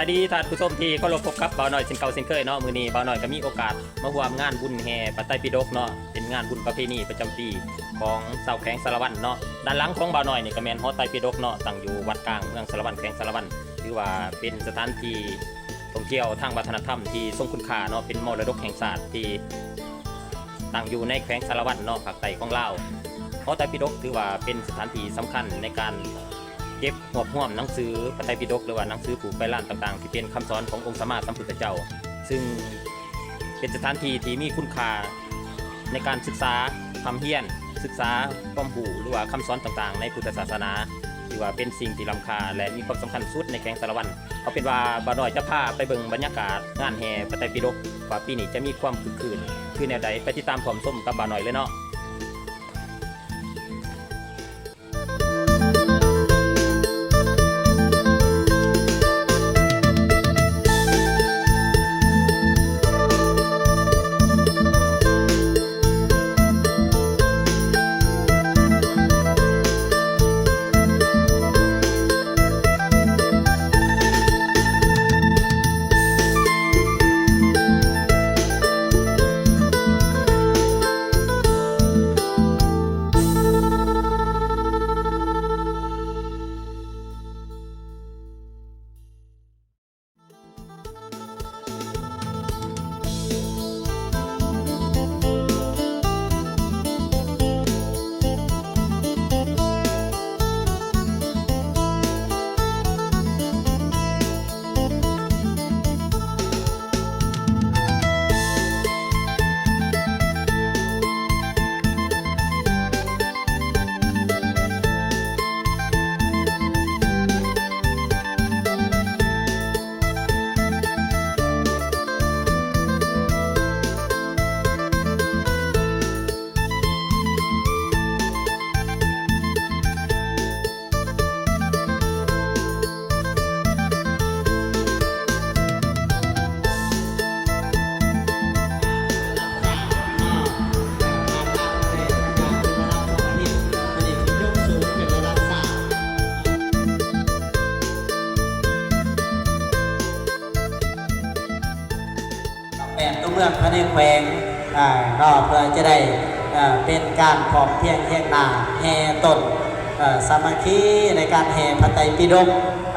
ສະບາຍດີທ່ານຜູ້ຊົມທີ່ເຄົາລົບ, ພົບກັບບ່າວນ້ອຍເຊັ່ນເກົ່າເຊັ່ນເຄີຍເນາະ. ມື້ນີ້ບ່າວນ້ອຍກໍມີໂອກາດມາຮ່ວມງານບຸນແຫ່ພະໄຕປິດົກເນາະ, ເປັນງານບຸນປະເພນີປະຈຳປີຂອງຊາວແຂວງສາລະວັນເນາະ. ດ້ານຫຼັງຂອງບ່າວນ້ອຍນີ້ກໍແມ່ນຫໍໄຕປິດົກເນາະ, ຕັ້ງຢູ່ວັດກາງເມືອງສາລະວັນ ແຂວງສາລະວັນ, ຖືວ່າເປັນສະຖານທີ່ທ່ອງທ່ຽວທາງວັດທະນະທຳທີ່ຊົງຄຸນຄ່າເນາະ, ເປັນມໍລະດົກແຫ່ງຊາດທີ່ຕັ້ງຢູ່ໃນແຂວງສາລະວັນເນາະ, ພາກໃຕ້ຂອງລາວ. ຫໍໄຕປິດົກຖືວ່າເປັນສະຖານທີ່ສຳຄັນໃນການ ເກັບຮວບຮວມໜັງສືພະໄຕປິດົກ ຫຼືວ່າໜັງສືປູກໃບລານຕ່າງໆ ທີ່ເປັນຄຳສອນຂອງອົງສຳມາສຳພຸດທະເຈົ້າ, ຊຶ່ງເປັນສະຖານທີ່ທີ່ມີຄຸນຄ່າໃນການສຶກສາຮ່ຳຮຽນ, ສຶກສາຄວາມຮູ້ ຫຼືວ່າຄຳສອນຕ່າງໆໃນພຸດທະສາສະໜາ, ຖືວ່າເປັນສິ່ງທີ່ລ້ຳຄ່າ ແລະ ມີຄວາມສຳຄັນສຸດໃນແຂວງສາລະວັນ. ເອົາເປັນວ່າບ່າວນ້ອຍຈະພາໄປເບິ່ງບັນຍາກາດງານແຫ່ພະໄຕປິດົກ ວ່າປີນີ້ຈະມີຄວາມຄຶກຄື້ນຄືແນວໃດ, ໄປຕິດຕາມພ້ອມຊົມກັບບ່າວນ້ອຍເລີຍເນາະ. ແປດຕົວເມືອງພາຍໃນແຂວງ ອາ ເນາະ ເພື່ອຈະໄດ້ ເອີ ເປັນການພ້ອມພຽງຮຽງໜ້າແຫ່ຕົ້ນ ເອີ ສາມັກຄີໃນການແຫ່ພະໄຕປິດົກ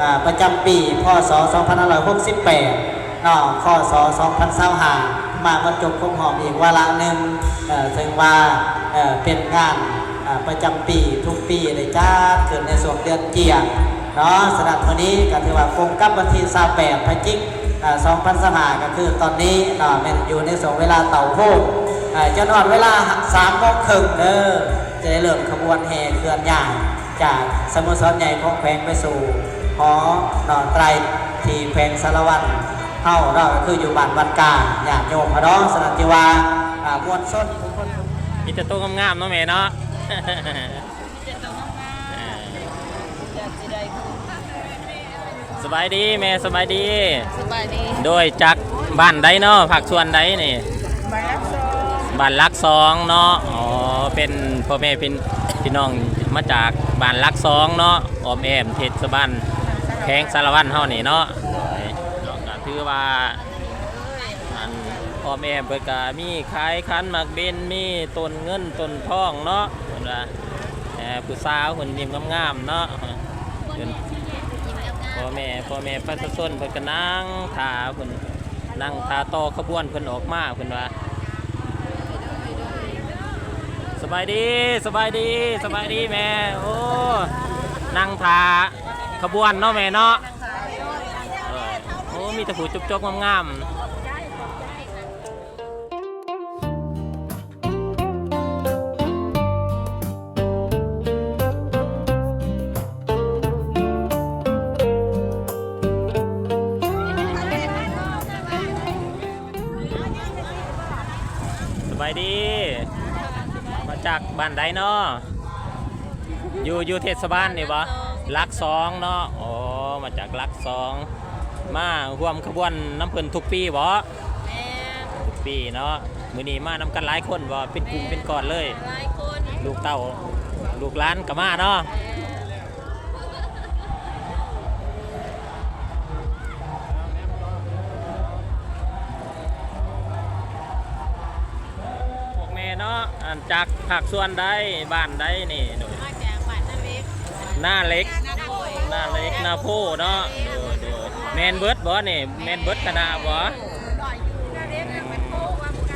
ອາ ປະຈຳປີ ພ.ສ. ສອງພັນຫ້າຮ້ອຍຫົກສິບແປດ ເນາະ ຄ.ສ. ສອງພັນຊາວຫ້າ ມາບັນຈົບຄົບຮອບອີກວາລະໜຶ່ງ ເຊິ່ງວ່າ ເປັນງານ ອາ ປະຈຳປີ ທຸກປີໄດ້ຈັດຂຶ້ນໃນຊ່ວງເດືອນເຈຍນເນາະ. ສະນັ້ນ ມື້ນີ້ກໍຖືວ່າກົງກັບວັນທີຊາວແປດ ພະຈິກ ອາ ສອງພັນຊາວຫ້າ ກໍຄືຕອນນີ້ເນາະ ແມ່ນຢູ່ໃນຊ່ວງເວລາເຕົ້າໂຮມ ອາ ຈົນຮອດເວລາສາມໂມງເຄິ່ງເດີ ຈະໄດ້ເລີ່ມຂະບວນແຫ່ເຄື່ອນຍ້າຍຈາກສະໂມສອນໃຫຍ່ຂອງແຂວງໄປສູ່ຫໍເນາະ ໄຕຣທີ່ແຂວງສາລະວັນເຮົາເນາະ ກໍຄືຢູ່ບ້ານວັດກາງ ຍາດໂຍມເຮົາເນາະ. ສະນັ້ນ ຖືວ່າ ອາ ມວນຊົນ ມີແຕ່ໂຕງາມໆເນາະແມ່ເນາະ. ສະບາຍດີແມ່ ສະບາຍດີ ສະບາຍດີ. ໂດຍ ຈາກບ້ານໃດເນາະ ພາກສ່ວນໃດນີ້? ບ້ານຫຼັກສອງ ບ້ານຫຼັກສອງເນາະ. ອໍ ເປັນພໍ່ແມ່ພີ່ ພີ່ນ້ອງມາຈາກບ້ານຫຼັກສອງເນາະ ອ້ອມແອ້ມເທດສະບານແຂວງສາລະວັນເຮົານີ້ເນາະ. ໂດຍ ເນາະ ກໍຖືວ່າ ອັນ ອ້ອມແອ້ມເພິ່ນກະມີຂາຍຂັນໝາກເບັນ ມີຕົ້ນເງິນຕົ້ນທອງເນາະ ເພິ່ນວ່າ ເອີ ຜູ້ສາວເພິ່ນຍິ້ມງາມໆເນາະ. ເພິ່ນ ພໍ່ແມ່ ພໍ່ແມ່ປະຊາຊົນເພິ່ນກະນັ່ງຖ້າ ເພິ່ນນັ່ງຖ້າຕໍ່ຂະບວນເພິ່ນອອກມາ ເພິ່ນວ່າ. ສະບາຍດີ ສະບາຍດີ ສະບາຍດີແມ່. ໂອ້ ນັ່ງຖ້າຂະບວນເນາະແມ່ເນາະ. ເອີ ໂອ້ ມີແຕ່ຜູ້ຈົບໆງາມໆ. ສະບາຍດີ ມາຈາກບ້ານໃດເນາະ? ຢູ່ ຢູ່ເທດສະບານນີ້ບໍ່? ຫຼັກສອງເນາະ. ອໍ ມາຈາກຫຼັກສອງ ມາຮ່ວມຂະບວນນຳເພິ່ນທຸກປີບໍ່? ແມ່ນ ທຸກປີເນາະ. ມື້ນີ້ມານຳກັນຫຼາຍຄົນບໍ່? ເປັນກຸ່ມເປັນກ້ອນເລີຍ? ຫຼາຍຄົນ ລູກເຕົ້າລູກຫຼານກໍມາເນາະ. ແມ່ນ. ອັນ ຈາກພາກສ່ວນໃດ ບ້ານໃດນີ້? ໂດຍ ມາຈາກບ້ານນາເຫຼັກ ນາເຫຼັກ ນາເຫຼັກ ນາໂພເນາະ. ໂດຍ ໂດຍ ແມ່ນເບິດບໍ່ນີ້? ແມ່ນເບິດຄະນະບໍ່?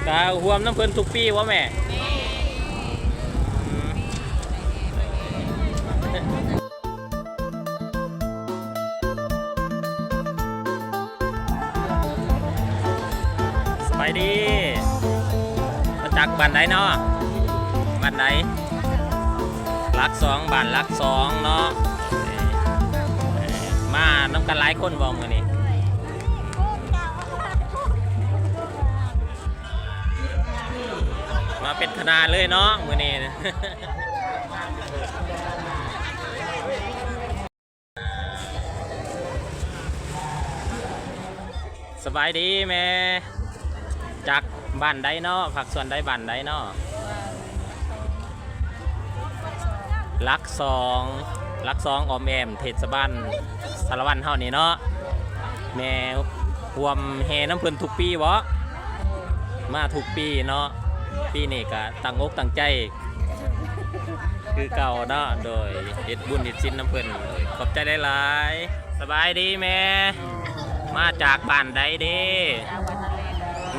ກະຮ່ວມນຳເພິ່ນທຸກປີບໍ່ແມ່? ແມ່ນ. ອືມ. ສະບາຍດີ. ມາຈາກບ້ານໃດເນາະ? ບ້ານໃດ? ຫຼັກສອງ ບ້ານຫຼັກສອງເນາະ. ມານຳກັນຫຼາຍຄົນບໍ່ມື້ນີ້? ມາເປັນຄະນະເລີຍເນາະມື້ນີ້. ສະບາຍດີແມ່. ຈາກບ້ານໃດເນາະ? ພາກສ່ວນໃດ ບ້ານໃດເນາະ? ຫຼັກສອງ ຫຼັກສອງ ອ້ອມແອ້ມເທດສະບານສາລະວັນເຮົານີ້ເນາະ. ແມ່ຮ່ວມແຫ່ນຳເພິ່ນທຸກປີບໍ່? ມາທຸກປີເນາະ. ປີນີ້ກະຕັ້ງອົກຕັ້ງໃຈຄືເກົ່າເນາະ. ໂດຍ ເຮັດບຸນເຮັດສິນນຳເພິ່ນ. ໂດຍ ຂອບໃຈຫຼາຍໆ. ສະບາຍດີແມ່. ມາຈາກບ້ານໃດເດ?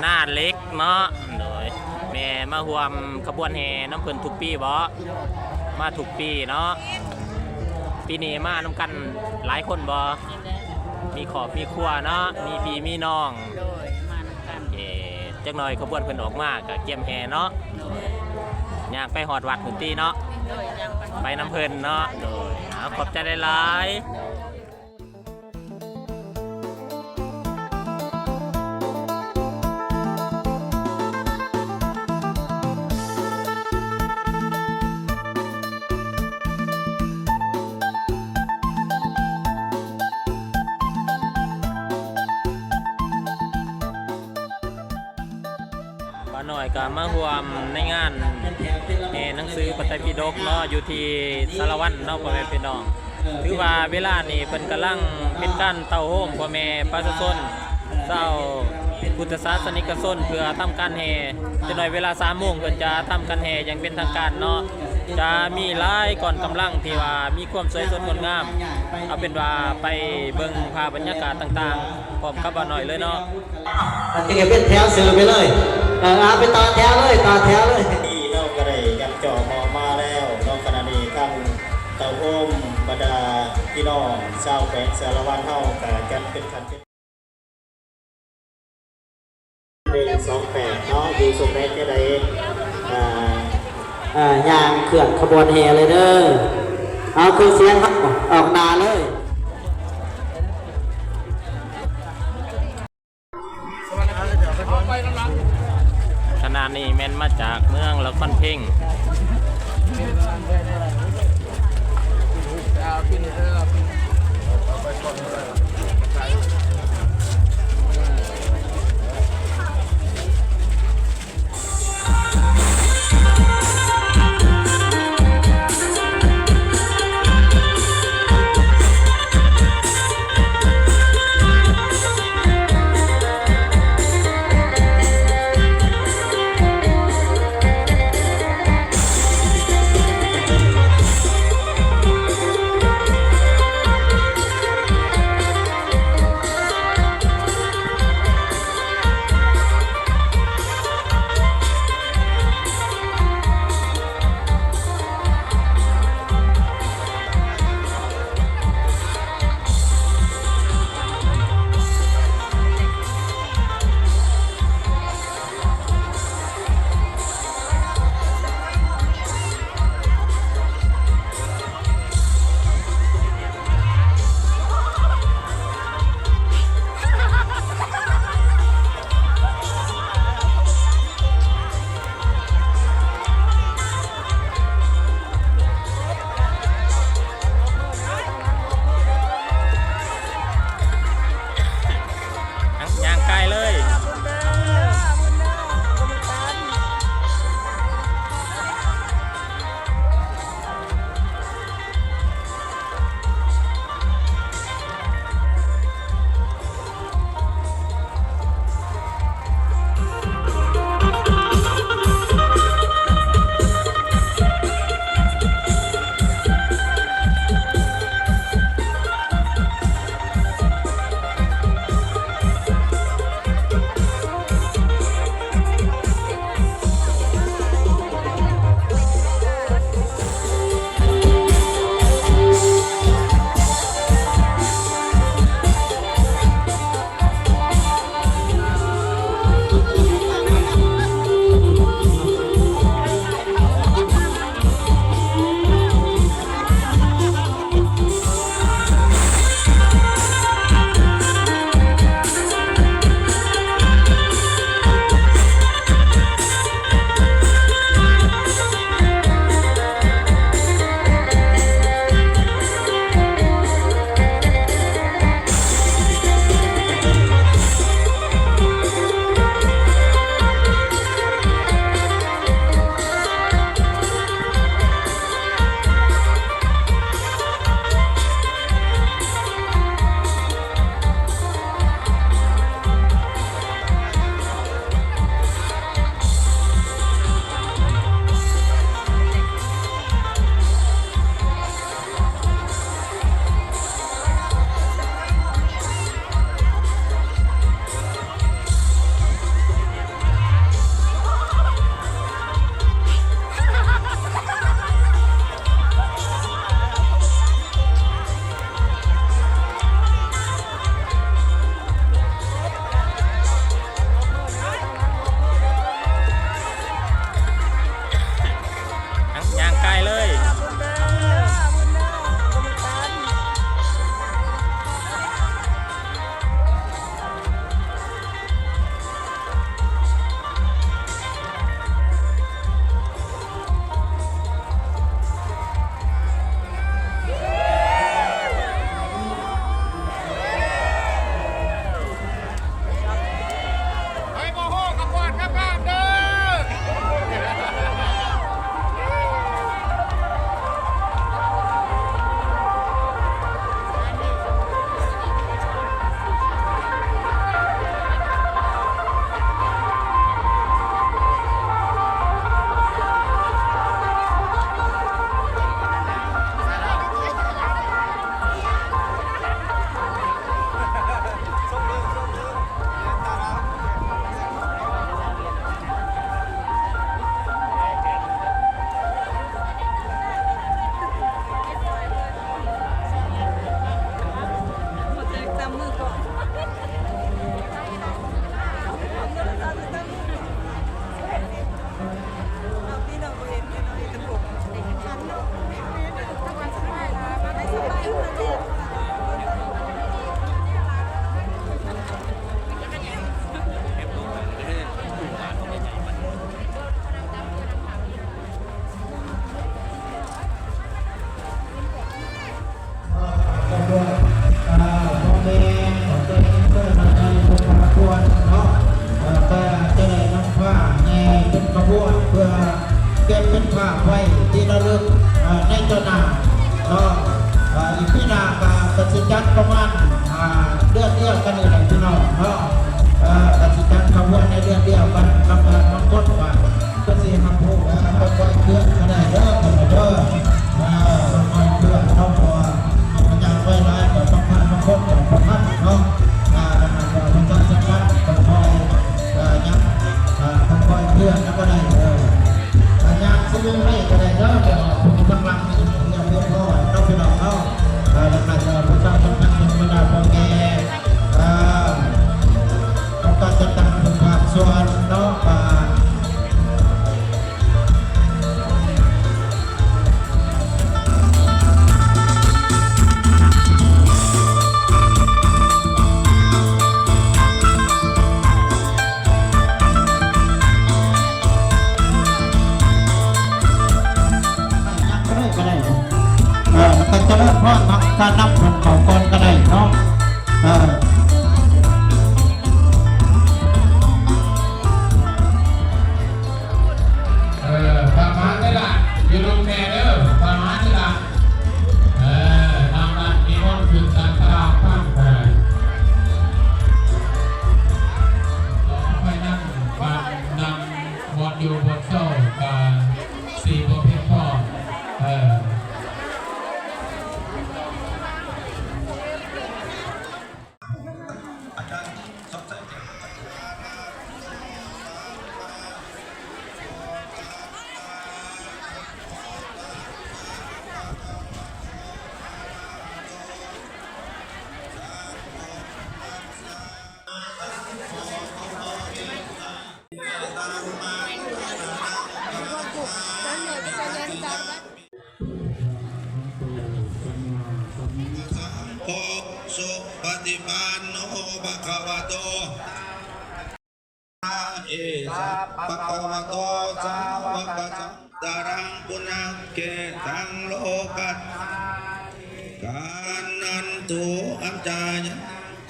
ນາເຫຼັກເນາະ. ໂດຍ ແມ່ມາຮ່ວມຂະບວນແຫ່ນຳເພິ່ນທຸກປີບໍ່? ມາທຸກປີເນາະ. ປີນີ້ມານຳກັນຫຼາຍຄົນບໍ່? ມີຄອບມີຄົວເນາະ ມີພີ່ມີນ້ອງ. ໂດຍ ມານຳກັນ. ເອີ ຈັກໜ່ອຍຂະບວນເພິ່ນອອກມາກະກຽມແຫ່ເນາະ. ໂດຍ ຍ່າງໄປຮອດວັດພຸ້ນຕິເນາະ. ໂດຍ ຍ່າງໄປ ໄປນຳເພິ່ນເນາະ. ໂດຍ ເອົາ ຂອບໃຈຫຼາຍໆ. ປ້ານ້ອຍກໍມາຮ່ວມໃນງານແຫ່ໜັງສືພະໄຕປິດົກເນາະ ຢູ່ທີ່ສາລະວັນເນາະ ພໍ່ແມ່ພີ່ນ້ອງ. ຖືວ່າເວລານີ້ເພິ່ນກຳລັງເຮັດການເຕົ້າໂຮມພໍ່ແມ່ປະຊາຊົນ ຊາວພຸດທະສາສະນິກະຊົນ ເພື່ອທຳການແຫ່. ຈັກໜ້ອຍເວລາສາມໂມງ ເພິ່ນຈະທຳການແຫ່ຢ່າງເປັນທາງການເນາະ. ຈະມີຫຼາຍກ່ອນກຳລັງທີ່ວ່າມີຄວາມສວຍສົດງົດງາມ. ເອົາເປັນວ່າໄປເບິ່ງພາບບັນຍາກາດຕ່າງໆ ພ້ອມກັບປ້ານ້ອຍເລີຍເນາະ. ອັນນີ້ກໍເປັນແຖວເສີມໄປເລີຍ. ເອີ ເອົາໄປຕໍ່ແຖວເລີຍ ຕໍ່ແຖວເລີຍ. ນີ້ເຮົາກໍໄດ້ຍັບຈອມອອກມາແລ້ວເນາະ. ຂະນະນີ້ທາງເຕົ້າໂຮມບັນດາພີ່ນ້ອງຊາວແຂວງສາລະວັນເຮົາກໍຈັດເປັນຂັ້ນເປັນ ໜຶ່ງສອງແປດເນາະ ຢູ່ຊົງໃດແຖວໃດ ອ່າ ອ່າ ຍ່າງເຄື່ອນຂະບວນແຫ່ເລີຍເດີ. ເອົາເຄື່ອງສຽງເຮົາອອກໜ້າເລີຍ. ຄະນະນີ້ແມ່ນມາຈາກເມືອງລະຄອນເພັງ. ເ ພີ່ນ້ອງເນາະ ເອີ ກະຊິຈັດຂະບວນໃນເດືອນດຽວກັນກັບບ້ານມັງກົດ ວ່າເພິ່ນຊິຮັບຮູ້ ເອີ ຄ່ອຍເຄື່ອນກໍໄດ້ເດີ ເດີ ເອີ ຄ່ອຍເຄື່ອນເນາະ ເພາະວ່າເຮົາກໍຍ່າງໄວຫຼາຍ ກໍຕ້ອງຜ່ານມັງກົດ ກໍບໍ່ທັນເນາະ ອ່າ ດັ່ງນັ້ນກໍປະຊາສຳພັນ ຄ່ອຍ ເອີ ຍ່າງ ອ່າ ຄ່ອຍເຄື່ອນກໍໄດ້ເດີ ອ່າ ຍ່າງສະເວີຍໄວ້ກໍໄດ້ເດີ ເພາະວ່າຜູ້ທາງຫຼັງນີ້ຍັງບໍ່ພໍເນາະ ພີ່ນ້ອງເນາະ ອ່າ ດັ່ງນັ້ນກໍປະຊາສຳພັນເຖິງບັນດາພໍ່ແມ່ ອ່າ ຂອງການຈັດຕັ້ງທຸກພາກສ່ວນເນາະ ວ່າ ຍັງບໍ່ໄດ້ກໍໄດ້ ເອີ ກໍຈະເລີນພອນທາງການນຳເພິ່ນເຂົ້າກ່ອນກໍໄດ້ເນາະ ເອີ ເອີ ພະມະເດລະ ຢູ່ລົມແດ່ເດີ ພະມະເດລະ ເອີ ທາງນັ້ນນິມົນຂຶ້ນທາງພະລານຂ້າງໄປ ຕໍ່ໄປນັ້ນ ການນຳບ່ອນຢູ່ບ່ອນເຊົາກະຊິບໍ່ພຽງພໍ ເອີ. ໂອ ສຸປະຕິປັນໂນ ພະຄະວະໂຕ ສາເອສະ ພະຄະວະໂຕ ສາວະກະສັງສະລັງ ປຸນນະເກຕັງ ໂລກັດສາ ການນັນຕຸ ອັນຈາຍະ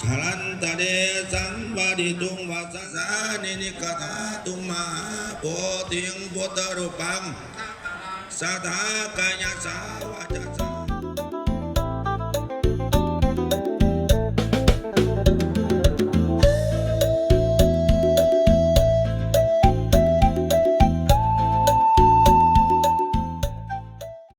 ຄະລັນຕະເດ ສັມປະດິຕຸງ ວັດສະ ສານິ ນິກະຖາຕຸ ມະຫາໂພທິງ ພຸດທະຮູປັງ ສະຖາກາຍະສາ ວາຈາສາ